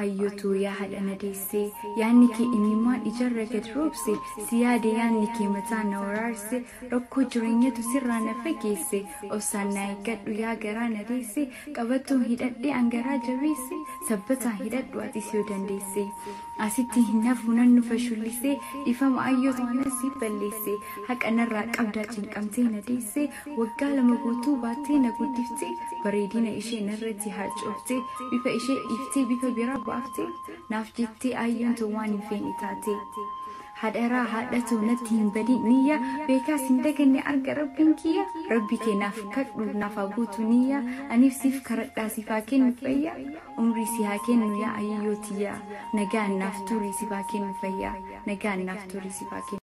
Ayyootuu yaa haadha na deessee, yaadni kee imimmaan ijarra gad roobse, si yaade yaadni kee mataa na waraarse, rakkoo jireenyatu sirraa na fageesse, obsaan na eeggadhu yaa garaa na deesse, qabattoon hidhadhee an garaa jabeesse, sabbataan hidhadhu atis yoo dandeesse. Asitti hin hafu nan nufa shullisee, dhiifama ayyootu anas si balleesse, haqa narraa qabdaa cinqamtee na deesse, waggaa 2 guutuu baattee na guddiftee, bareedina ishee narratti haacooftee, bifa ishee dhiiftee bifa biraa baaftee, naaf jettee ayyoon tun waan hin feene taate. Hadharaa haadhatu natti hin badin niyya, beekaas hin daganne arga rabbiin kiyya, rabbi kee naaf kadhu naaf haa guutu niyya, aniif siif karadhaa siif haa kennu fayya, umrii si haa kennu yaa ayyoo tiyya, nagaan naaf turi siif haa kennu fayya, nagaan naaf turi siif haa kennu.